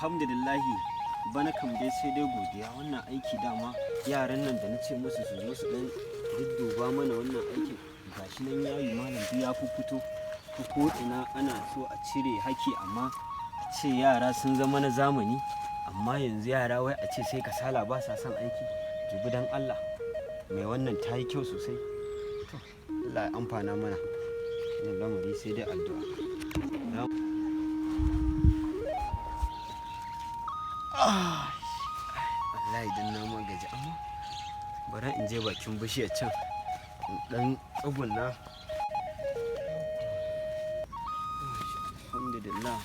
Alhamdulillahi, bana kam dai sai dai godiya. Wannan aiki dama yaran nan da na ce musu su zo su dan dudduba mana wannan aikin, gashi nan yayi. Malam, duk ya fito ta ko ina. Ana so a cire haki, amma a ce yara sun zama na zamani, amma yanzu yara wai a ce sai kasala, ba sa son aiki. Dubi dan Allah, mai wannan ta yi kyau sosai. To, Allah ya amfana mana. Wannan lamari sai dai addu'a. Wallahi dan na magaji, amma bari in je bakin bishiyar can in dan tsugunna. Alhamdulillah,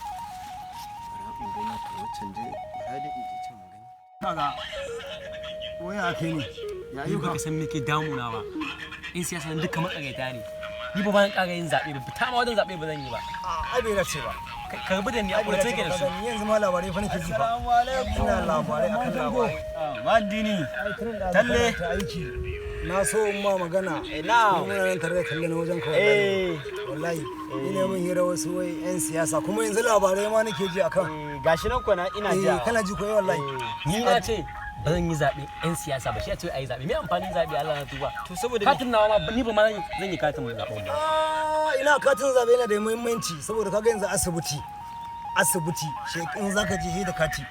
bari in gani. To, wancan dai bara dai in je can mu gani. Kaga, waya ake ne ya Ni ayyuka? Baka san me ke damuna ba. In siyasa nan duka matsagaita ne. Ni ba bayan ƙara yin zaɓe ba, fita ma wajen zaɓe ba zan yi ba. Ai bai dace ba. Ka rabu da ni, a Ai bai ƙurace dace ke da ba. su. Kaga ni yanzu ma labarai fa nake ji fa. Ina labarai akan labarai. Madini. Ai tun da Talle. ta aiki na so in ma magana. Ina? Muna nan tare da Talle na wajen ka, wallahi. Wallahi ina mun hira wasu wai yan siyasa, kuma yanzu labarai ma nake ji akan Gashi nan kwana ina eh ja. Kana ji ko? Eh, wallahi. Ni na ce ba zan yi zaɓe 'yan siyasa ba. Shi ya ce a yi zaɓe, me amfanin zaɓe? Allah na tuba. To, saboda me? Katin nawa ma ni ba ma zan yi katin zaɓen ba. Ah, ina katin zabe yana da muhimmanci, saboda kaga yanzu asibiti in zaka je da kati,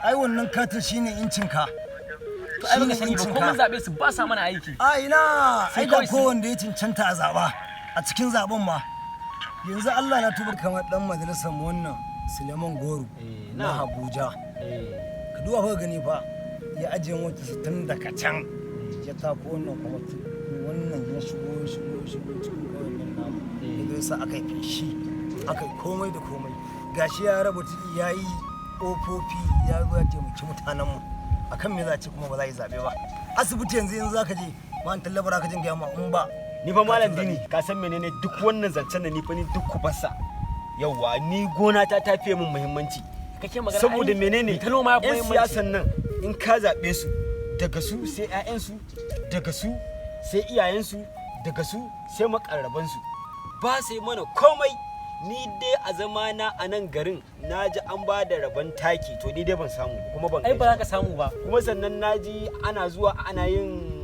ai wannan katin shine incin ka. To, ai baka sani ba, ko mun zaɓe su ba sa mana aiki. A ina? Sai ai da kawai kowanne ya cancanta a zaba a cikin zaben ma. Yanzu Allah na tuba, kamar dan majalisar mu wannan Suleiman Goro na Abuja, ka duba fa gani fa, ya ajiye mota su tun daga can ya tako wannan, kuma wannan ya shigo ya shigo ya shigo cikin ƙauyen nan namu, ya zo ya sa aka yi feshi, aka yi komai da komai. Gashi ya raba ya yi ƙofofi, ya zo ya taimaki mutanenmu. Akan me za a ce kuma ba za a yi zaɓe ba? Asibiti yanzu za ka je ma an tallaba ka jin gaya ma in ba Ni fa, malam Dini, ka san menene duk wannan zancen da ni fa ni duk ku basa. Yauwa, ni gona ta tafiye min muhimmanci. Kake magana. Saboda ai, menene? Ta noma ya fi Yan muhimmanci. siyasan nan in ka zaɓe su, daga su sai 'ya'yansu, daga su sai iyayensu, daga su sai makarrabansu, ba sai mana komai. Ni dai a zamana a nan garin na ji an ba da rabon taki, to ni dai ban samu ba, kuma ban Ai ba gaishe. za ka samu ba. Kuma sannan na ji ana zuwa ana yin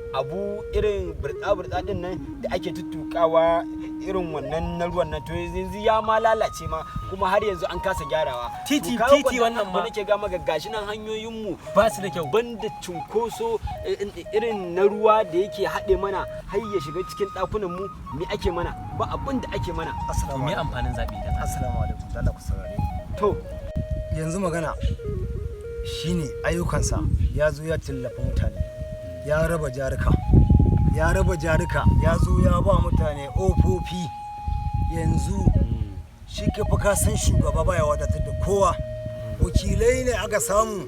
abu irin burtsa-burtsa din nan da ake tuttukawa, irin wannan na ruwan nan. To, yanzu ya ma lalace ma, kuma har yanzu an kasa gyarawa. Titi- To, kaga titi wannan wannan abu ma. Nake ga maka, gashi nan hanyoyin mu ba su da kyau. Banda cunkoso irin na ruwa da yake haɗe mana har ya shiga cikin ɗakunan mu, me ake mana? Ba abin da ake mana. To, Assalamu me alaikum. amfanin zaɓe dan Allah? Assalamu alaikum. Da Allah ku saurare ni. To. Yanzu magana shine ayyukansa. Ya zo ya tallafa mutane, ya raba jarika, ya raba jarika, ya zo ya ba mutane ofofi. Yanzu shi ke fa, ka san shugaba baya wadatar da kowa. Wakilai ne aka samu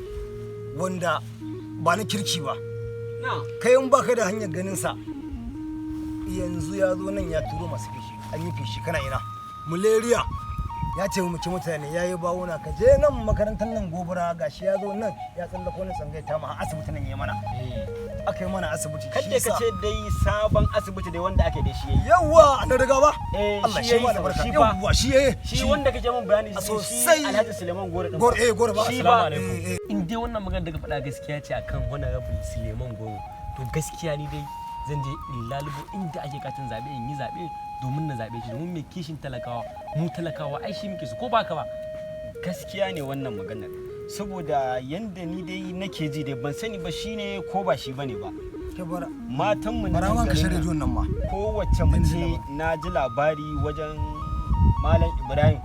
wanda ba na kirki ba. Na. Kai in baka da hanyar ganin sa, yanzu ya zo nan ya turo masu feshi, an yi feshi. Kana ina malaria, ya ce muke mutane, ya yi bawuna. Ka je nan makarantar nan gobara, gashi ya zo nan ya tsallako ni tsangai ta ma asibiti nan ya mana, aka yi mana asibiti. Kadda ka ce dai sabon asibiti dai wanda ake da shi yayi. Yawwa, a na riga ba. Eh, Allah shi shi yayi ma da barka. shi fa. Yawwa, shi yayi. Shi wanda kake min bayani, shi Sosai. Alhaji Suleiman Goro din. Goro, eh, Goro ba. Shi Assalamu ba. alaikum. In dai wannan magana da ka faɗa gaskiya ce akan Honorable Suleiman Goro, to gaskiya ni dai zan je in lalubo inda ake katin zaɓe in yi zaɓe, domin na zaɓe shi, domin mai kishin talakawa. Mu talakawa ai shi muke su, ko baka ba? Gaskiya ne wannan maganar, saboda yanda ni dai nake ji dai, ban sani ba shine ko ba shi bane ba. Ke bara. Matan mu na Bara ma ka garin shirya nan, juwan nan ma. Kowace mace na ji labari wajen Malam Ibrahim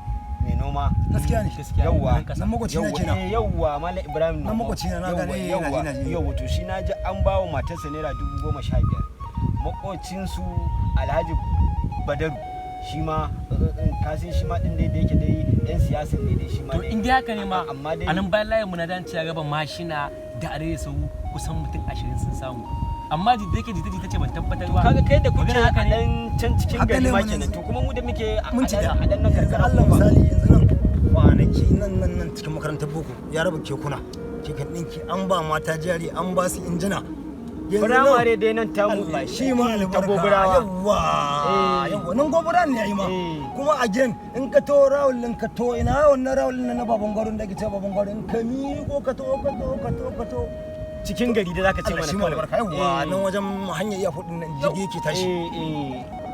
mai noma. Gaskiya ne. Gaskiya ne, Yawwa. nan kasa. Nan makwacina Yawwa, kenan. eh, yawwa, Malam Ibrahim Nan noma. makwacina na gane, eh, yawwa, na ji, na ji. Yawwa, to shi na ji an ba wa matarsa ₦15,000. Makocinsu Alhaji Badaru shi ma kasin shi ma din dai da yake dai yan siyasan ne dai shi ma To, dai. in dai haka ne ma, Amma dai a nan bayan layin mu na dan ya raba mashina da arewa sau kusan mutum 20 sun samu, amma da yake jita jita ce, ban tabbatar ba. Kaga kai da kuke Magana haka a ne. dan can cikin Haka gari ne ma mun kenan. yanzu. To, kuma mu da muke a Mun ci da a dan nan yanzu karkara Allah kuma. Misali yanzu nan kwanaki nan nan nan cikin makarantar boko ya raba kekuna, keken ɗinki, an ba mata jari, an ba su injina. Yanzu nan- Firamare dai nan tamu. Allah shi ma ta albarka. Goburawa. Yawwa. Yawwa, nan Gobura ne yayi ma. Kuma again in ka to rawulin, ka to ina wannan rawulin na baban gwaron da ake cewa baban gwaron, in ka miƙo ka to ka to ka to ka to Cikin gari da zaka ce Allah mana shi ma kawai. albarka. Yawwa, nan wajen hanyar iya fudin nan jirgi yake tashi.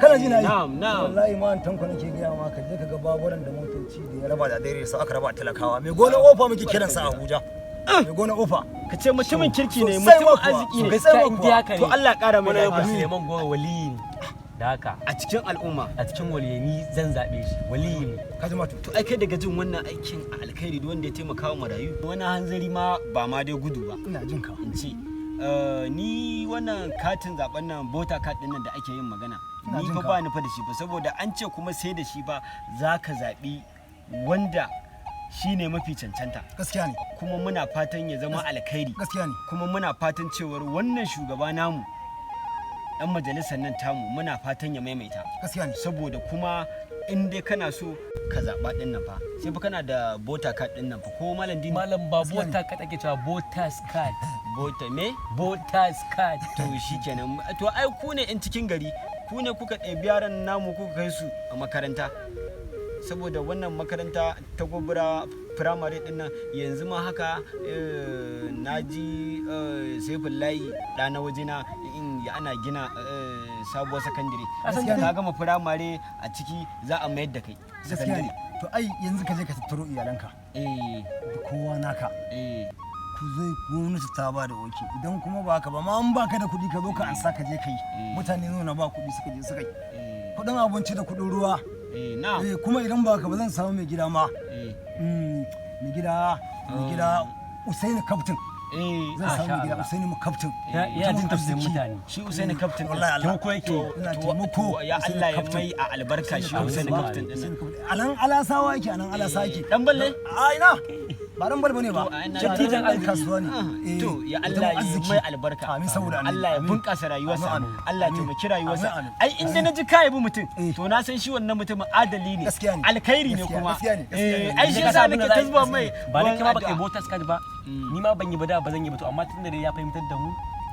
Kana ji na yi? Na'am, na'am. Wallahi ma Tanko nake gaya ma, ka je ka ga baburan da motoci da ya raba da dare su aka raba talakawa. Mai gona Ofa muke kiransa a Abuja, mai gona Ofa. Ka ce mutumin kirki ne, Sosai ma mutumin kuwa. arziki ne. Sosai Gaskiya ma in kuwa. dai haka ne, To Allah ya ƙara mai Honorable lafiya. Suleiman Goro waliyi ne. Da haka A cikin al'umma. A cikin waliyai ni zan zaɓe shi, waliyi ne. Ka ji ma to. To ai kai daga jin wannan aikin a alkhairi, duk wanda ya taimaka wa marayu, wani hanzari ma ba ma dai gudu ba. Ina jin ka. In ce ni wannan katin zaben nan, voter card din nan da ake yin magana, Ina ni jin fa ka. ba ni fa da shi ba, saboda an ce kuma sai da shi ba za ka zaɓi wanda shine mafi cancanta. Gaskiya ne. Kuma muna fatan ya zama alkhairi. Gaskiya ne. Kuma muna fatan cewar wannan shugaba namu, dan majalisar nan tamu, muna fatan ya maimaita. Gaskiya ne. Saboda kuma in dai kana so ka zaɓa ɗin nan fa, sai fa kana da voter card ɗin nan fa, ko Malam Dini? Malam, ba voter card ake cewa, voters card. Voter me? Voters card. To shikenan. To ai ku ne yan cikin gari, ku ne kuka ɗebi yaran namu kuka kai su a makaranta, saboda wannan makaranta ta Gobura firamare din nan yanzu ma haka na ji Saifin Layi ɗana wajena in ya ana gina sabuwar sakandare. Gaskiya ne. Ka gama firamare a ciki za a mayar da kai Gaskiya ne. sakandare. To ai yanzu ka je ka tattaro iyalanka da kowa naka, ku zai gwamnati ta ba da oke. Idan kuma ba haka ba ma, an baka da kuɗi, ka zo ka ansa, ka je ka yi. Mutane nuna ba kuɗi suka je suka yi kuɗin abinci da kuɗin ruwa. Na. Eh, kuma idan ba haka ba, zan samu mai gida ma. Mai gida Usaini Kaftin. Zan samu mai gida Allah. Usaini mu Kaftin. Ya jin tausayin arziki. mutane. Shi Usaini Kaftin din. Wallahi Allah. Taimako yake yi. Ina taimako. To, ya Usaini Allah ya Kaftin. mai a albarka shi Usaini Kaftin din nan. Usaini Kaftin. Anan Alasawa yake, anan Alasawa yake. Dan balle? A ina ba dan bal bane ba. To, a ina Dattijan dan arziki. kasuwa ne. To ya mutumin Allah ya arziki. mai albarka. Amin, saboda annabi. Allah ya Amin. bunƙasa rayuwarsa. Amin, amin. Allah ya Amin. taimaki rayuwarsa. Amin, amin. Ai inda na ji ka yabi mutum, Eh. to na san shi wannan mutumin adali ne. Gaskiya ne. Alkhairi ne Gaskiya, kuma. gaskiya ne, gaskiya ne. Ai shi yasa nake ta zuba mai Ba ni ruwan kama baka yi addu'a. voters card ba, ni ma ban yi ba da, ba zan yi ba. To amma tunda dai ya fahimtar da mu,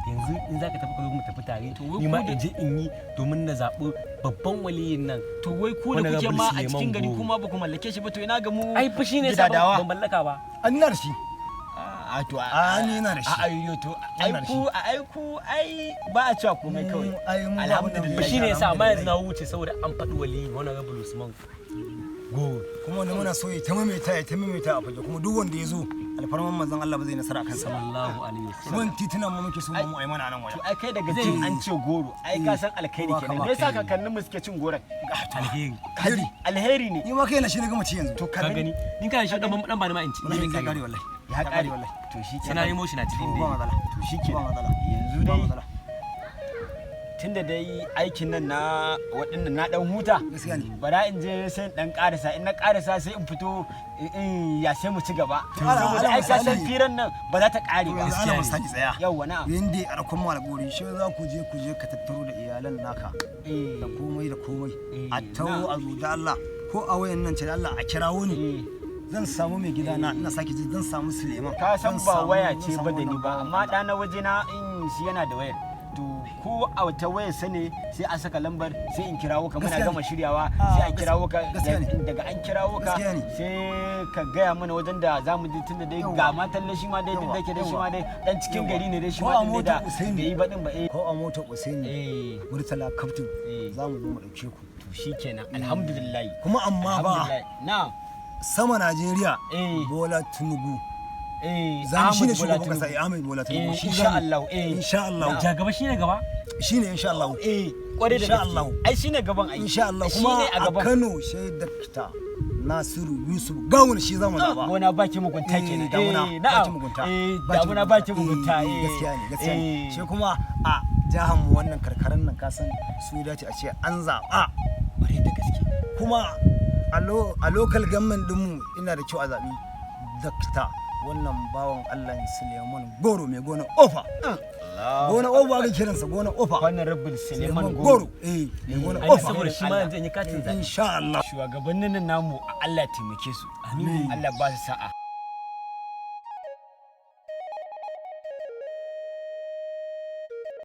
yanzu in zaka tafi ka zo mu tafi tare. To wai Ni ma ku da- in je in yi domin na zaɓi babban waliyin nan. To wai ku da kuke Honorable ma a Suleiman cikin gari Goro. kuma ba ku mallake shi ba, to ina ga mu Ai fa shine yasa gidadawa. ban mallaka ba. An ina da shi. A to A ni ina da shi. A ayo to ai Ina da ku ai ku ai ba a cewa komai kawai. Ai mu ba abin da Alhamdulillah. Ba shine yasa, amma yanzu na wuce saboda an faɗi waliyi Honorable Usman Goro. Kuma wanda muna so ya ta maimaita, ya ta maimaita a fage, kuma duk wanda ya zo, alfarman manzon Allah ba zai nasara kansa ba. Sallallahu alaihi wasallam. Ruwan titunan mu muke so mu ai mana nan To wajen. ai kai daga jin an ce goro, ai ka san alkhairi Ba kenan. kama. Me yasa kakannin mu suke cin goron? Alheri. Alheri. Alheri ne. Ni ma kai na shi na gama ci yanzu. To Ka gani, ni kana shi dan dan ba ni ma in ci. Wallahi ya kare, wallahi. Ya kare. Wallahi. To shi Sai na nemo shi na cikin Ba dai. matsala. To shi Ba matsala. Yanzu Ba dai matsala. tunda dai aikin nan na waɗannan na dan huta. Gaskiya ne. Bara in je sai in dan karasa, in na karasa sai in fito in ya sai mu ci gaba. Ala- Saboda ala ai ka san misali. firan nan ba za ta kare ba. Yanzu ana misali, tsaya. Yawwa, na'am. Yanda a rakon mu alƙawari shi, za ku je ka tattaro da iyalan naka da komai da komai, a tawo a zo da Allah, ko a wayan nan ce da Allah a kirawo ni. Zan samu mai gida na, ina sake ji, zan samu Suleiman. Ka san Zan ba samu- waya zan ce samu ba da ni wannan ba, bawan amma Allah. ɗana waje na in shi yana da wayar, to ko a wata wayar sa ne sai a saka lambar, sai in kirawo ka muna Gaskiya ne. gama shiryawa, Ah, sai a kirawo ka. gaskiya ne. Daga an kirawo ka, Gaskiya ne. sai ka gaya mana wajen da za mu je, tunda dai Yawwa. ga ma talle shi ma dai duk da ke dai shi ma dai dan cikin Yawwa. gari ne dai shi Ko ma a din dai motar da Usaini. bai yi baɗin ba, eh. Ko a motar Usaini Murtala Kaftin, za mu zo mu ɗauke ku. To shikenan, alhamdulillah. Kuma amma ba Alhamdulillah, na'am. sama Najeriya, Bola Tinubu za mu shine Ahmad Bola shugaban kasa. Tinubu. Ahmed Bola Tinubu shi Insha zamu. Allah, Insha Allah. Ja gaba shine gaba. Shine insha Allah. Eh, kwarai da Insha gaske. Allah. Ai shine gaban ai. Insha Allah. Shine Kuma a a gaban. Kano sai Dakta Nasiru Yusuf Gawun, shi zamu zaba. Gona baki mugunta kenan. Damuna Na'am. baki mugunta. Eh, damuna baki mugunta. Gaskiya ne, gaskiya ne. Shi kuma a jihar mu wannan karkaran nan, ka san su ya dace a ce an zaba. Kwarai da gaske. Kuma a local government dinmu ina da kyau a zaɓi dakta wannan bawan Allah Suleiman Goro, mai gona Ofa. Gona Ofa ake kiransa, gona Ofa. Honorable Suleiman Goro, Goro. eh, mai gona Ai Ofa. saboda shi ma yanzu in yi katin zaɓe. Insha Allah. Shugabannin nan namu, Allah ya taimake su. Amin. Allah ba su sa'a.